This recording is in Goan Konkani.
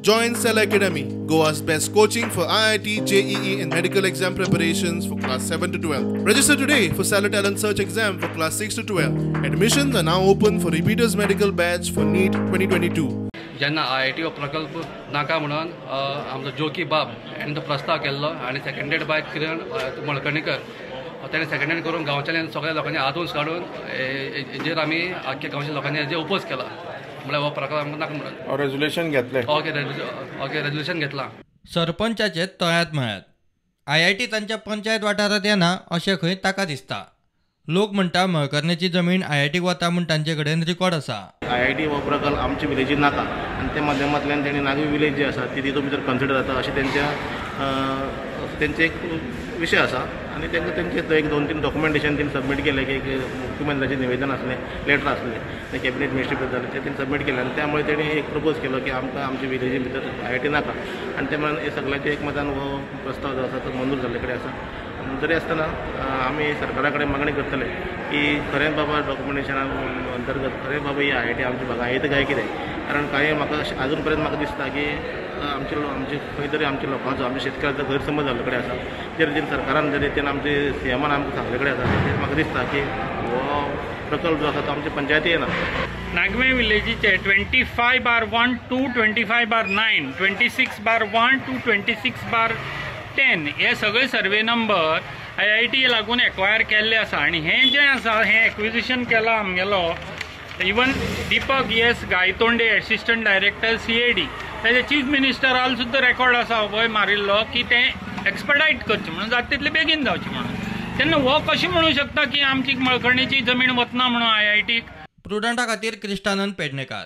Join Cell Academy, Goa's best coaching for IIT, JEE and medical exam preparations for class 7 to 12. Register today for Stellar Talent Search exam for class 6 to 12. Admissions are now open for repeaters medical batch for NEET 2022. जेन्ना आयआयटी हो प्रकल्प नाका म्हणून आमचो जोकी बाब हाणें तो प्रस्ताव केल्लो आनी सेकंडेड बाय किरण मळकर्णीकर ताणें सेकंडेड करून गांवच्या सगळ्या लोकांनी आदोंस काडून हेजेर आमी आख्ख्या गांवच्या लोकांनी हेजेर ओपोज केला, म्हळ्यार हो प्रकल्प आमकां नाका म्हणून रेजोल्युशन घेतलें. ओके, ओके, रेजोल्युशन घेतलां. सरपंचाचे तळ्यांत म्हळ्यात आयआयटी तांच्या पंचायत वाठारांत येना अशें खंय ताका दिसता. लोक म्हणटा मळकर्णेची जमीन आयआयटीक वता म्हूण तांचे कडेन रिकॉर्ड आसा. आयआयटी हो प्रकल्प आमचे विलेजीन नाका आनी त्या माध्यमांतल्यान तेणी नागवी विलेज जी आसा ती तितून भितर कन्सिडर जाता अशें तेंचे एक विशय आसा आनी तांकां तेंचे एक 2-3 डॉक्युमेंटेशन तेणी सबमीट केलें की एक मुख्यमंत्र्याचें निवेदन आसलें, लेटर आसलें, तें कॅबिनेट मिनिस्ट्री भितर जालें, तें तेणी सबमीट केलें आनी त्यामुळे तेणी एक प्रपोज केलो की आमकां आमचे विलेजी भितर आयआयटी नाका आनी ते म्हणून सगळ्यांच्या एकमतान हो प्रस्ताव जो आसा तो मंजूर जाल्ले कडेन आसा. तरी आसतना आमी सरकारा कडेन मागणी करतले की खरें बाबा डॉक्युमेंटेशना अंतर्गत खरें बाबा ही आयआयटी आमच्या भागां येता काय कितें, कारण कांय म्हाका आजून पर्यंत म्हाका दिसता की आमचे खंय तरी आमच्या लोकांचो आमच्या शेतकऱ्यांचो गैरसमज जाल्ले कडेन आसा. जे रितीन सरकारान जे रितीन आमचे सीएमान आमकां सांगले कडेन आसा ते म्हाका दिसता की हो प्रकल्प जो आसा तो आमच्या पंचायती येना. नागवे विलेजीचे 25/1 to 25/9, 26/1 to 26/10 हे सगळे सर्वे नंबर आयआयटी लागून एक्वायर केल्ले आसा आनी हें जें आसा हें एक्विजिशन केलां आमगेलो even Deepak S Gaitonde, assistant director CAD, ताजे चीफ मिनिस्टराल सुद्दां रेकॉर्ड आसा वय मारिल्लो की तें एक्सपेडायट करचें म्हणून, जाता तितलें बेगीन जावचें म्हणून. तेन्ना हो कशें म्हणूं शकता की आमची मळकर्णेची जमीन वतना म्हणून आयआयटीक? प्रुडंटा खातीर क्रिस्टानंद पेडणेकार.